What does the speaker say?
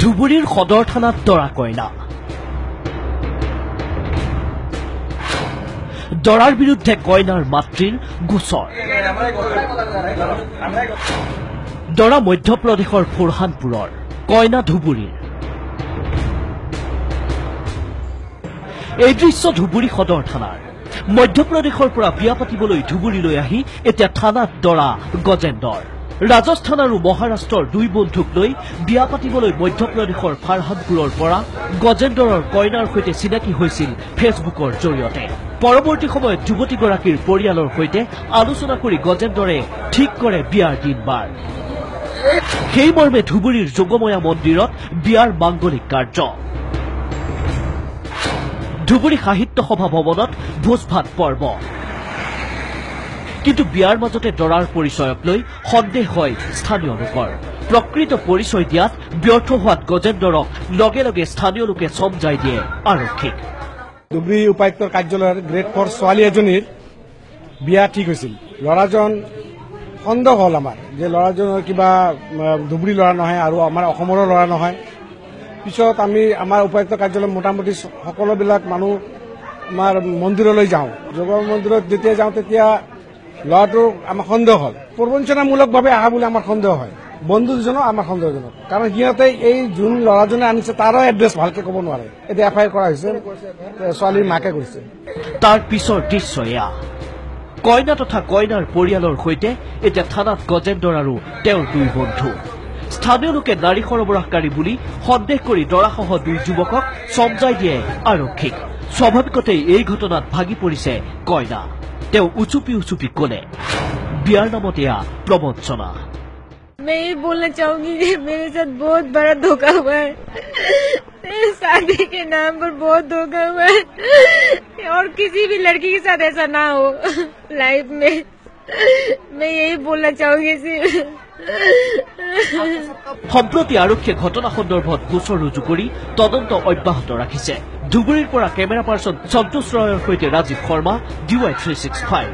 ধুবুৰীৰ সদৰ থানাত দৰা কইনা। দৰাৰ বিৰুদ্ধে কইনাৰ মাতৃৰ গোচৰ। দৰা মধ্যপ্ৰদেশৰ ফুৰহানপুৰৰ, কইনা ধুবুৰীৰ। এই দৃশ্য ধুবুৰী সদৰ থানাৰ। মধ্যপ্ৰদেশৰ পৰা বিয়া পাতিবলৈ ধুবুৰীলৈ আহি এতিয়া থানাত দৰা গজেন্দৰ। ৰাজস্থান আৰু মহাৰাষ্ট্ৰৰ দুই বন্ধুক লৈ বিয়া পাতিবলৈ মধ্যপ্ৰদেশৰ ফাৰহানপুৰৰ পৰা গজেন্দৰৰ কইনাৰ সৈতে চিনাকি হৈছিল ফেচবুকৰ জৰিয়তে। পৰৱৰ্তী সময়ত যুৱতীগৰাকীৰ পৰিয়ালৰ সৈতে আলোচনা কৰি গজেন্দৰে ঠিক কৰে বিয়াৰ দিন বাৰ। সেই মৰ্মে ধুবুৰীৰ যোগময়া মন্দিৰত বিয়াৰ মাংগলিক কাৰ্য। ধুবুৰী সাহিত্য সভা ভৱনত ভোজভাত পৰ্ব। কিন্তু বিয়াৰ মাজতে দৰাৰ পৰিচয়ক লৈ সন্দেহ হয় স্থানীয় লোকৰ। প্ৰকৃত পৰিচয় দিয়াত ব্যৰ্থ হোৱাত গজেন্দৰক লগে লগে স্থানীয় লোকে চমজাই দিয়ে আৰক্ষীক। ধুবুৰী উপায়ুক্তৰ কাৰ্যালয়ৰ গ্ৰেড 4 ছোৱালী এজনীৰ বিয়া ঠিক হৈছিল। ল'ৰাজন সন্দেহ হ'ল আমাৰ যে ল'ৰাজনৰ কিবা ধুবুৰী ল'ৰা নহয় আৰু আমাৰ অসমৰো ল'ৰা নহয়। পিছত আমি আমাৰ উপায়ুক্ত কাৰ্যালয়ত মোটামুটি সকলোবিলাক মানুহ আমাৰ মন্দিৰলৈ যাওঁ। যোগ মন্দিৰত যেতিয়া যাওঁ তেতিয়া ল'ৰাটো আমাৰ সন্দেহ হ'ল। প্ৰবঞ্চনামূলকভাৱে অহা বুলি আমাৰ সন্দেহ হয়। বন্ধু দুজনো আমাৰ সন্দেহজনক, কাৰণ সিহঁতে এই যোন ল'ৰাজনে আনিছে তাৰো এড্ৰেছ ভালকে ক'ব নোৱাৰে। এতিয়া এফ I R কৰা হৈছে, ছোৱালীৰ মাকে কৰিছে। তাৰ পিছৰ দৃশ্য এয়া। কইনা তথা কইনাৰ পৰিয়ালৰ সৈতে এতিয়া থানাত গজেন্দৰ আৰু তেওঁৰ দুই বন্ধু। স্থানীয় লোকে নাৰী সৰবৰাহকাৰী বুলি সন্দেহ কৰি দৰাসহ দুই যুৱকক চমজাই দিয়ে আৰক্ষীক। স্বাভাৱিকতেই এই ঘটনাত ভাগি পৰিছে কইনা। তেওঁ উচুপি উচুপি কলে, বিয়াৰ নামত এয়া প্ৰবঞ্চনা। मैं ये बोलना चाहूंगी कि मेरे साथ बहुत बड़ा धोखा हुआ है। शादी के नाम पर बहुत धोखा हुआ है और किसी भी लड़की के साथ ऐसा ना हो लाइफ में। मैं यही बोलना चाहूंगी सिर्फ। সম্প্ৰতি আৰক্ষীয়ে ঘটনা সন্দৰ্ভত গোচৰ ৰুজু কৰি তদন্ত অব্যাহত ৰাখিছে। ধুবুৰীৰ পৰা কেমেৰা পাৰ্চন সন্তোষ ৰয়ৰ সৈতে ৰাজীৱ শৰ্মা, DY 365।